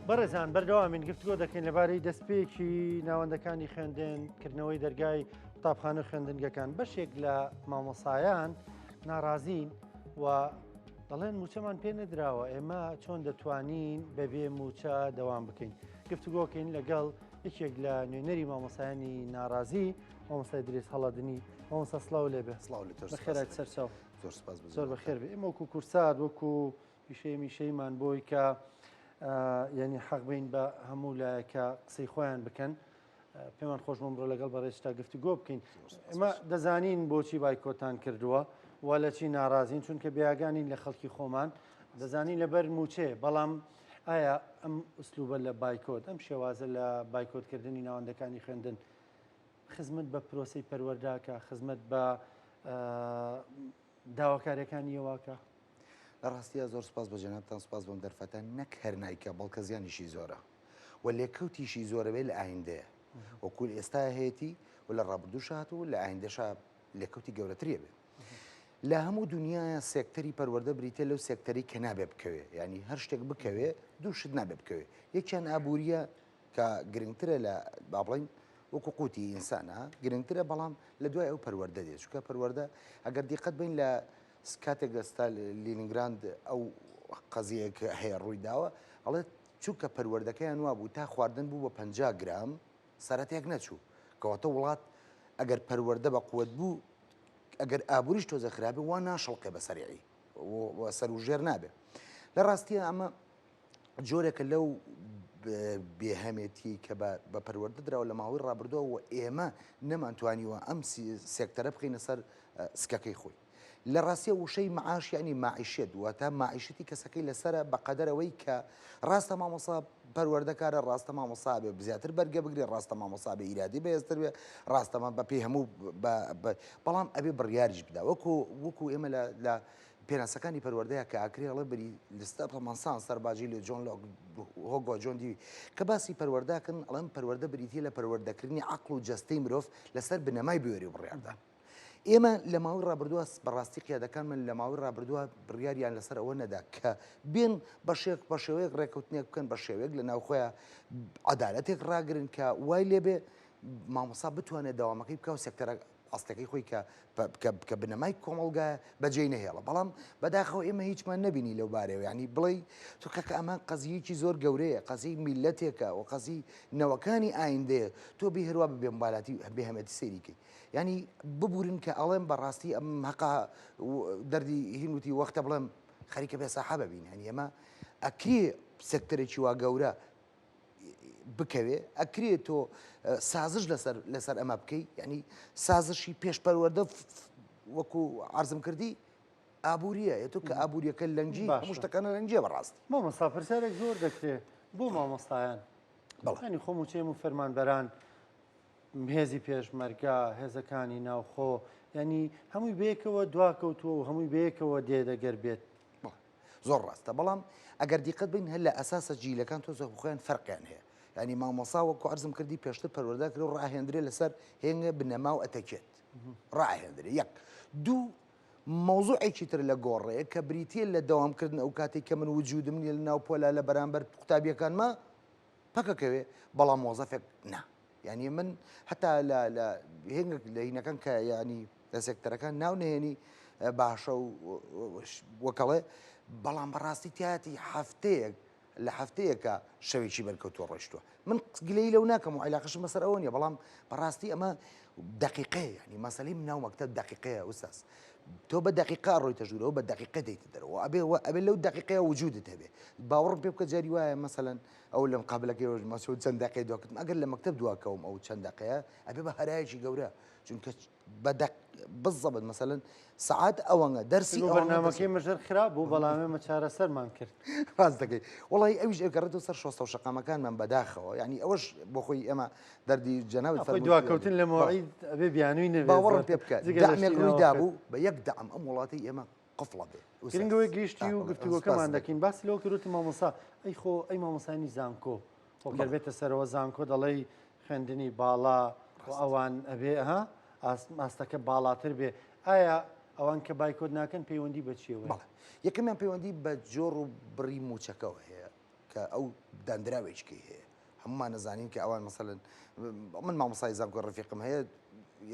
بەڕێزان بەردەوامین گفتگۆ دەکەین لەبارەی دەستپێکی ناوەندەکانی خوێندن کردنەوەی دەرگای قوتابخانە و خوێندنگەکان بەشێک لە مامۆسایان ناڕازین و دەڵێن موچەمان پێ نەدراوە ئێمە چۆن دەتوانین بەبێ موچە دەوام بکەین گفتوگۆکەین لەگەڵ یەکێک لە نوێنەری مامۆسایانی ناڕازی مامۆستای دریس هەڵەدنی مامۆستا سڵاو لێبێ سڵاو لە تۆش بەخێرات سەرچاو زۆر سپاس زۆر بەخێر بێ ئێمە وەکو کورسات وەکو پیشەی میشەیمان بۆی کە یعنی حەق بین بە هەموو لایەکە قسەی خۆیان بکەن پێمان خۆش بۆم ڕۆ لەگەڵ بەڕێزتا گفتوگۆ بکەین ئێمە دەزانین بۆچی بایکۆتان کردووە و لە چی ناڕازین چونکە بێگانین لە خەڵکی خۆمان دەزانین لەبەر موچێ بەڵام ئایا ئەم ئوسلوبە لە بایکۆت ئەم شێوازە لە بایکۆتکردنی ناوەندەکانی خوێندن خزمەت بە پرۆسی پەروەرداکە خزمەت بە داواکاریەکانی ئێوەکە؟ لە ڕاستیا زۆر سوپاس بۆ جەنابتان سوپاس بۆم دەرفەتە نەک هەر نایکا بەڵکە زیانیشی زۆرە و لێکەوتیشی زۆرە بێ لە ئایندەیە وەکو ئێستا هەیەتی و لە ڕابردووشا هاتوو لە ئایندەشا لێکەوتی گەورەتریە بێ لە هەموو دنیاە سێکتەری پەروەردە بریتە لەو سێکتەری کە نابێ بکەوێ ینی هەر شتێک بکەوێ دوو شت نابێ بکەوێ یەکیان ئابووریە کە گرنگترە لە با بڵین وەکو قوتی ئینسانە گرنگترە بەڵام لە دوای ئەو پەروەردە دێت چونکە پەروەردە ئەگەر دیقەت بین لە کاتێک لە ستالینگراد ئەو قەزیەک هەیە ڕووی داوە ئەڵێت چونکە پەروەردەکەیان وابوو تا خواردن بوو بە 50 گرام سەرەتێک نەچوو کەواتە وڵات ئەگەر پەروەردە بە قوت بوو ئەگەر ئابووریش تۆزە خراپێ وا ناشڵقێ بە سەریعی و سەر و ژێر نابێ لە ڕاستیە ئەمە جۆرێکە لەو بێهەمێتی کە بە پەروەردە دراوە لە ماوەی ڕابردووە و ئێمە نەمانتوانیوە ئەم سێکتەرە بخەینە سەر سکەکەی خۆی. لە ڕاستیە وشەی معاش یعنی ماعیشێت واتە ماعیشەتی کەسەکەی لەسرە بە قەدەرەوەی کە ڕاستە مامۆسا پەروەردەکارە ڕاستە مامۆسا بێ زیاتر بەرگە بگرێ ڕاستە مامۆسا بێ ئیرادی بەهێزتر بێ ڕاستەمە بە پێی هەموو بەڵام ئەبێ بڕیاریش بدا وەکو وەکو ئێمە لە پێناسەکانی پەروەردەیە کە ئاکرێ ئەڵێ بری لستە ڕەمەنسان سەرباجی لە جۆن لۆک هۆگۆ جۆن دیوی کە باسی پەروەردەکەن ئەڵێن پەروەردە بریتیە لە پەروەردەکردنی عەقڵ و جەستەی مرۆڤ لەسەر بنەمای بوێری و بڕیاردان. ئێمە لە ماوەی ڕابردووە بەڕاستی قیادەکانمان لە ماوەی ڕابردووە بڕیاریان لەسەر ئەوە نەدا کە بێن بەشێک بە شێوەیەک ڕێککەوتنێک بکەن بە شێوەیەک لە ناوخۆیان عەدالەتێک ڕاگرن کە وای لێبێ مامۆسا بتوانێت دەوامەکەی بکە و سێکتەرە ئەسڵەکەی خۆی کە کە بنەمای کۆمەڵگایە بەجێی نەهێڵە بەڵام بەداخەوە ئێمە هیچمان نەبینی لەو بارەوە ینی بڵێ تو کەکە ئەمە قەزیەکی زۆر گەورەیە قەزی میلەتێکە و قەزی نەوەکانی ئایندەیە تۆ بێ هەروە بێ مبالاتی بێ هەمەتی سەیریکەی ینی ببورن کە ئەڵێم بەڕاستی ئەم هەقا دەردی هینوتی وەختە بڵێم خەریکە بێ ساحە ببین هەنی ئەمە ئەکرێ سێکتەرێکی وا گەورە بکەوێ ئەکرێ تۆ سازش لەسەر لەسەر ئەمە بکەی یعنی سازشی پێش پەروەردە وەکو عرضم کردی ئابووریە تۆ کە ئابووریەکە لەنگی هەموو شتەکانە لەنگیە بەڕاستی مامۆستا پرسیارێک زۆر دەکرێ بۆ مامۆستایان بەڵانی خۆم و چێم و فەرمانبەران هێزی پێشمەرگە هێزەکانی ناوخۆ ینی هەمووی بەیەکەوە دواکەوتووە و هەمووی بەیەکەوە دێدەگەر بێت زۆر ڕاستە بەڵام ئەگەر دیقەت بین هەر لە ئەساسە جیلەکان تۆزێک خۆیان فەرقیان هەیە ینی مامۆسا وەکو عەرزم کردی پێشتر پەروەردە کرد و ڕاهێندرێ لەسەر هێنگە بنەما و ئەتەکێت ڕاهێندرێ یەک دوو مەوزوعێکی تر لە گۆڕێ کە بریتە لە دەوامکردن ئەو کاتێک کە من وجودم نیە لە ناو پۆلا لە بەرامبەر قوتابیەکانما پەکەکەوێ بەڵام مۆزەفێک نا یعنی من هەتا لە لە هێنگێک لە هینەکان کە ینی لە سێکتەرەکان ناو نهێنی باشە و وەکەڵێ بەڵام بەڕاستی تیاتی هەفتەیەک لە هەفتەیەکە شەوێکی بەرکەوتووە ڕۆشتووە من گلەی لەو ناکەم و عیلاقشم بەسەر ئەوە نیە بەڵام بەڕاستی ئەمە دقیقەیە ینی مەسەلەی مناو مەکتەب دقیقەیە ئوستاز تۆ بە دقیقە ڕۆیتە ژوورەوە بە دقیقە دەیتە دەرەوە ئەبێ ئەبێ لەو دقیقەیە وجودت هەبێ باوەڕم پێ بکە جاری وایە مەسەلەن ئەو لەم قابلەکەی ڕۆژ مەسعود چەند دقیقەی دواکەوتم ئەگەر لە مەکتەب دواکەوم ئەو چەند دقیقەیە ئەبێ بە هەرایەکی گەورە چونکە بە دەق بزەبت مەسەلەن سەعات ئەوەنگە دەرسی ئەوەنگە بەرنامەکەی مژەر خراپ بوو بەڵام ئێمە چارەسەرمان کرد. ڕاست دەکەی وەڵی ئەویش ئەگەڕێتەوە سەر شۆستە و شەقامەکانمان بەداخەوە یعنی ئەوەش بۆ خۆی ئێمە دەردی جەنابت خۆی دواکەوتن لە مەوعید ئەبێ بیانووی نەبێت باوەڕم پێ بکە دەعمێک ڕووی دابوو بە یەک دەعم ئەم وڵاتەی ئێمە قفڵە بێ. گرنگەوەی گشتی و گفتوگۆکەمان دەکەین باسی لەوە کرد وتم مامۆستا ئەی خۆ ئەی مامۆستایانی زانکۆ خۆ گەر بێتە سەرەوە زانکۆ دەڵێی خوێندنی باڵا و ئەوان ئەبێ ها ئاستەکە باڵاتر بێ ئایا ئەوان کە بایکۆت ناکەن پەیوەندی بە چیەوە؟ بەڵێ یەکەمیان پەیوەندی بە جۆر و بڕی موچەکەوە هەیە. کە ئەو داندراوێکیکەی هەیە هەمومان نەزانین کە ئەوان مەسەلەن من مامۆسای زانکۆ ڕفیقم هەیە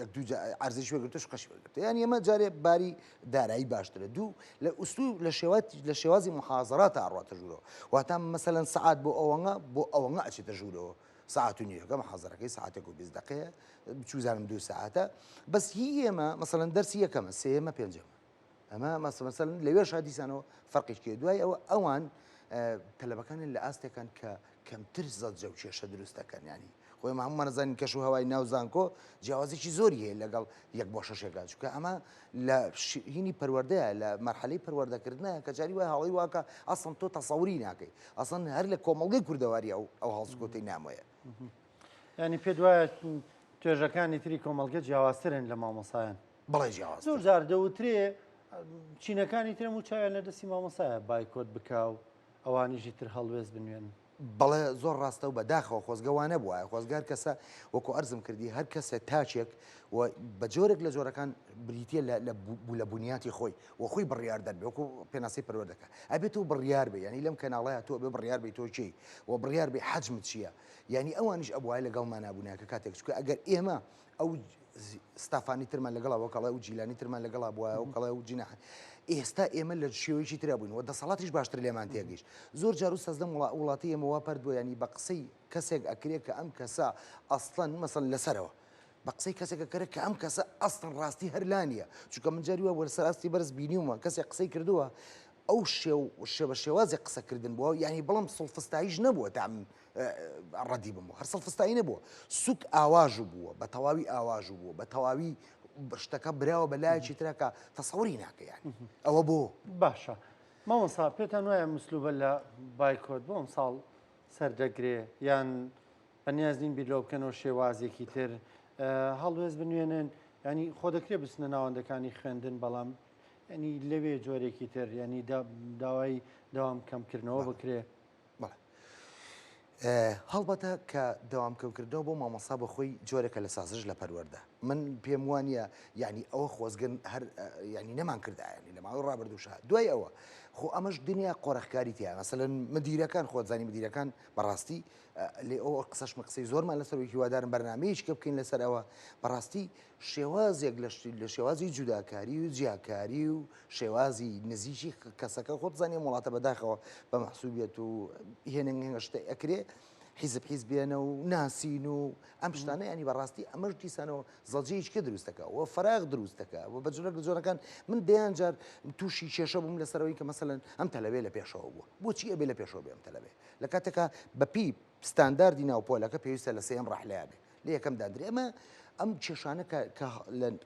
یەک دوو عرزش وەگرتو شقەشی وەرگرتو یان ئێمە جارێ باری دارایی باشترە دوو لە ئوسلوب لە شێوات لە شێوازی محازرات ئاڕاتە ژوورەوە واتە مەسەلەن سەعات بۆ ئەوەنگە بۆ ئەوەنگە ئەچێتە ژوورەوە سەعات و نیوەکە محازەرەکەی سەعاتێک و 20 دقەیە بچوزانم دوو سەعاتە بەس هی ئێمە مەسەلەن دەرسی یەکەمە سێیەمە پێنجەمە ئەمە مەسەلەن لەوێشا دیسانەوە فەرقێکی هەیە دوای ئەوە ئەوان تەلەبەکانیان لە ئاستێکان کە کەمتر زەجە و کێشە دروست دەکەن ینی خۆی ئێمە هەموومان ئەزانین کەش و هەوای ناو زانکۆ جیاوازێکی زۆری هەیە لەگەڵ یەک بۆ شەشێکا چونکە ئەمە لە هینی پەروەردەیە لە مەرحەلەی پەروەردەکردنە کە جاری وای هەڵی واکە ئەسڵ تۆ تەسەوری ناکەی ئەسڵەن هەر لە کۆمەڵگەی کوردەواری ئەو ئەو هەڵسوکەوتەی نامۆیە. ینی پێت وایە توێژەکانی تری کۆمەڵگە جیاوازترن لە مامۆسایان؟ بەڵێ جیاوازترن. زۆر جار دەوترێ چینەکانی تر هەموو چاویان لە دەستی مامۆستایە بایکۆت بکا و ئەوانیشی تر هەڵوێست بنوێنن. بەڵێ زۆر ڕاستە و بە داخەوە خۆزگە وا نەبوایە خۆزگە هەر کەسە وەکو عەرزم کردی هەر کەسێ تاکێک و بە جۆرێک لە جۆرەکان بریتیە لە لە لە بونیاتی خۆی و خۆی بڕیاردەر بێ وەکو پێناسەی پەروەردەکە ئەبێ تۆ بڕیار بێ یانی لەم کەناڵەیە تۆ ئەبێ بڕیار بی تۆ کێی و بڕیار بێ حەجمت چییە یانی ئەوانیش ئەبوایە لەگەڵمانا بوونایە کە کاتێک چونکە ئەگەر ئێمە ئەو ستافانی ترمان لەگەڵا وەک ئەڵێ ئەو جیلانی ترمان لەگەڵا بوایە وەک ئەڵێ ئەو جیناح ئێستا ئێمە لە شێوەیەکی ترا بووین و دەسەڵاتیش باشتر لێمان تێگەیشت زۆر جار ئوستاز لەم وڵاتی ئێمە وا پەرت بووە یانی بە قسەی کەسێک ئەکرێ کە ئەم کەسە ئەسڵەن مەسەن لەسەرەوە بە قسەی کەسێک ئەکرێ کە ئەم کەسە ئەسڵەن ڕاستی هەر لا نییە چونکە من جاری وا بووە لەسەر ئاستی بەرز بینیومە کەسێک قسەی کردووە ئەو شێو شێوە شێوازی قسەکردن بووە یانی بڵم سڵفستاییش نەبووە تا من ڕەدی بم هەر سڵفستایی نەبووە سوک ئاواژ بووە بە تەواوی ئاواژ بووە بە تەواوی شتەکە براوە بە لایەکی ترەکە تەسەوری ناکەیان ئەوە بۆ باشە مامۆسا پێتان وایە مسلوبە لە بایکۆت بۆ ئەم ساڵ سەردەگرێ یان بەنیاز نین بیر لەوە بکەنەوە شێوازێکی تر هەڵوێست بنوێنن ینی خۆ دەکرێت بچنە ناوەندەکانی خوێندن بەڵام ینی لەوێ جۆرێکی تر ینی داوای داوام کەمکردنەوە بکرێ بەڵێ هەڵبەتە کە دەوام کەمکردنەوە بۆ مامۆستا بە خۆی جۆرێکە لە سازش لە پەروەردە من پێم وانە یعنی ئەوە خۆزگەن هەر یعنی نەمان کردایانی لە ماوەی ڕابردووشە دوای ئەوە خۆ ئەمەش دنیا قۆرخکاری تیا مەسەلەن مدیرەکان خۆزانی مدیرەکان بەڕاستی لێ ئەو قسەشمە قسەی زۆرمان لەسەر هیوادارم بەرنمەیەکی کە بکەین لەسەر ئەوە بەڕاستی شێوازێک لە شێوازی جوداکاری و جیاکاری و شێوازی نزیکی کەسەکە خۆت زانانی ئەم وڵاتە بەداخەوە بە مەحسوبیەت و هێننگ هێنگە شتە ئەکرێ حیزب حیزبێنە و ناسین و ئەم شتانە ینی بەڕاستی ئەمەش دیسانەوە زەجەیەکی کە دروست دەکا و فەراغ دروست دەکا و بە جۆرێک لە جۆرەکان من دەیان جار تووشی کێشە بووم لەسەرەوەی کە مەسەلەن ئەم تەلەبێ لە پێشەوە بووە بۆچی ئەبێ لە پێشەوە بێ ئەم تەلەبێ لە کاتێکا بەپی ستانداردی ناو پۆلەکە پێویستە لە سێیەم ڕەحلەیا بێ لە یەکەم دادرێ ئەمە ئەم کێشانە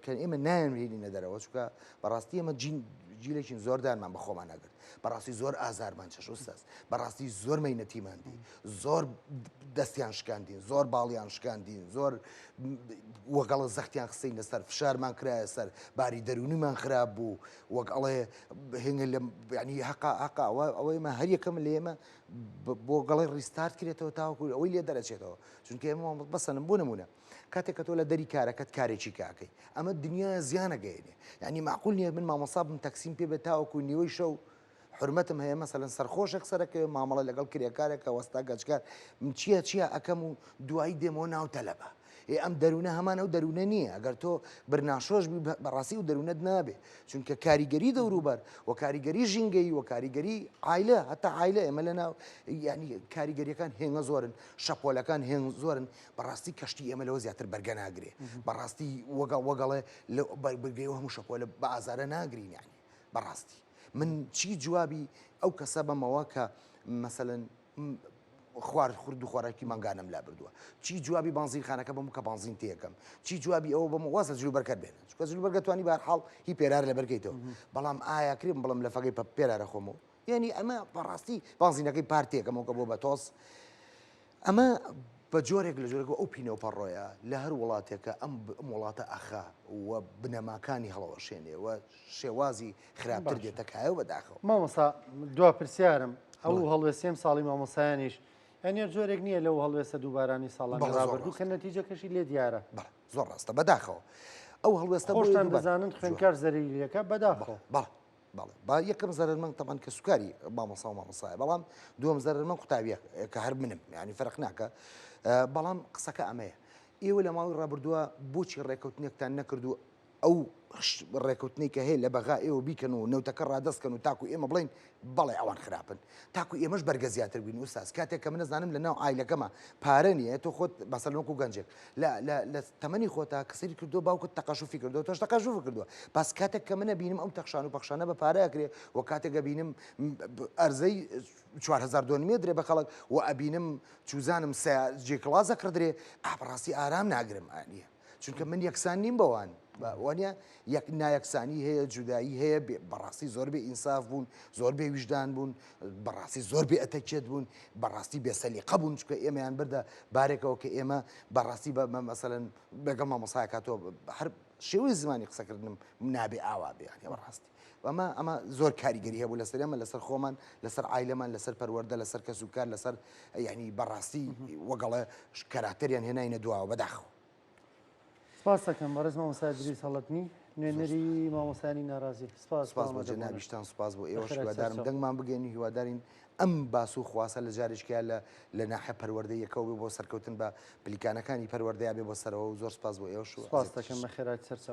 کە ئێمە نایانهێنینە دەرەوە چونکە بەڕاستی ئێمە جیلێکین زۆر دانمان بە خۆمان نەگرت بەڕاستی زۆر ئازارمان چەش ئوستاز بەڕاستی زۆر مەینەتیمان دی زۆر دەستیان شکاندین زۆر باڵیان شکاندین زۆر وەگەڵە زەختیان خستین لەسەر فشارمان کرایە سەر باری دەرونیمان خراپ بوو وەک ئەڵێ هێنگە لە ینی هەقا هەقا ئەوە ئەوەی ئێمە هەر یەکەم لە ئێمە بۆ گەڵی restart کرێتەوە تاوەکو ئەوەی لێ دەرەچێتەوە چونکە ئێمە بەسەنم بۆ نمونە کاتێک کە تۆ لە دەری کارەکەت کارێکی کاکەی ئەمە دنیا زیانە گەێنێ یعنی معقول نییە من مامۆسا بم تەکسیم پێ بێت تاوەکو نیوەی شەو حرمەتم هەیە مەسەلەن سەرخۆشێک سەرەکەوێ مامەڵە لەگەڵ کرێکارێکە وەستا گەچکار من چییە چییە ئەەکەم و دوایی دێمەوە ناو تەلەبە ئێ ئەم دەروونە هەمان ئەو دەروونە نییە ئەگەر تۆ برناشۆش بی بەڕاستی و دەروونەت نابێ چونکە کاریگەری دەوروبەر و کاریگەری ژینگەیی و کاریگەری عایلە هەتا عایلە ئێمە لە ناو یعنی کاریگەریەکان هێنگە زۆرن شەپۆلەکان هێنگ زۆرن بەڕاستی کەشتی ئێمە لەوە زیاتر بەرگە ناگرێ بەڕاستی وەگە وەگەڵێ لە بەرگەی هەموو شەپۆلە بە ئازارە ناگرین یعنی بەڕاستی من چی جوابی ئەو کەسە بەمەوە کە مەسەلەن خوارد خورد و خۆراکی مانگانەم لا بردووە چی جوابی بانزینخانەکە بەم کە بانزین تێکەم چی جوابی ئەوە بەم واز لە جلوبەرگەت بێنە چونکە جلوبەرگە توانی بە هەر حاڵ هی پێرار لەبەرکەیتەوە بەڵام ئایا کرێم بڵم لە فەگەی پێرارە خۆمەوە یعنی ئەمە بەڕاستی بانزینەکەی پارتێکەمەوە کە بۆ بە تۆز ئەمە بە جۆرێک لە جۆرێک ئەو پینە و پەڕۆیە لە هەر وڵاتێکە ئەم وڵاتە ئەخا و بنەماکانی هەڵەوەشێنێ و شێوازی خراپتر دێتە کایەوە بەداخەوە. مامۆستا دوا پرسیارم ئەو هەڵوێستەی ئەم ساڵی مامۆستایانیش یانی هەر جۆرێک نییە لەو هەڵوێستە دووبارانی ساڵانی ڕابردوو کە نەتیجەکەشی لێ دیارە. بەڵێ زۆر ڕاستە بەداخەوە ئەو هەڵوێستە خۆشتان دەزانن خوێندکار زەرەری لێکا بەداخەوە. بەڵێ. بەڵێ با یەکەم زەرەرمەند تەبعەن کەسوکاری مامۆسا و مامۆسایە بەڵام دووەم زەرەرمەند قوتابیە کە هەر منم یعنی فەرق ناکە بەڵام قسەکە ئەمەیە ئێوە لە ماوەی ڕابردووە بۆچی ڕێکەوتنێکتان نەکردو ئەو ڕێکەوتنەی کە هەیە لە بەغا ئێوە بیکەن و نەوتەکە ڕادەست کەن و تاکو ئێمە بڵێین بەڵێ ئەوان خراپن تاکو ئێمەش بەرگە زیاتر بین ئوستاز کاتێک کە من ئەزانم لە ناو عایلەکەما پارە نییە تۆ خۆت مەسەلەن وەکو گەنجێک لە لە لە تەمەنی خۆتا کە سەیری کردووە باوکت تەقەشوفی کردووە تۆش تەقەشوف کردووە بەس کاتێک کە من ئەبینم ئەو تەخشان و پەخشانە بە پارە ئەکرێ و کاتێک ئەبینم ئەرزەی 4000 دۆنمی درێ بە خەڵک و ئەبینم چوزانم جێ کڵاس ئەکڕدرێ ئا بەڕاستی ئارام ناگرم ئانیە چونکە من یەکسان نیم بەوان وانە یەک نایەکسانی هەیە جودایی هەیە بەڕاستی زۆر بێ ئینساف بوون زۆر بێ ویژدان بوون بەڕاستی زۆر بێ ئەتەکێت بوون بەڕاستی بێسەلیقە بوون چکە ئێمەیان بردە بارێکەوە کە ئێمە بەڕاستی بە مەسەلەن بەگەڵ مامۆسایکاتەوە هەر شێوەی زمانی قسەکردنم نابێ ئاوا بێ یانی بەڕاستی ئەمە ئەمە زۆر کاریگەری هەبوو لەسەر ئێمە لەسەر خۆمان لەسەر عایلەمان لەسەر پەروەردە لەسەر کەس و کار لەسەر یعنی بەڕاستی وەگەڵە کەراکتەریان هێناینە دواوە بەداخەوە. سپاس دەکەم بەڕێز مامۆستا ئیدریس هەڵەتنی نوێنەری مامۆستایانی ناڕازی سپاس سپاس بۆ جەنابیشتان سپاس بۆ ئێوەش هیوادارم دەنگمان بگەین و هیوادارین ئەم باس و خواسە لە جارێکیا لە لە ناحە پەروەردەیەکەوە بێ بۆ سەرکەوتن بە پلیکانەکانی پەروەردەیا بێ بۆ سەرەوە و زۆر سپاس بۆ ئێوەش سپاس دەکەم بەخێرات سەرچاو.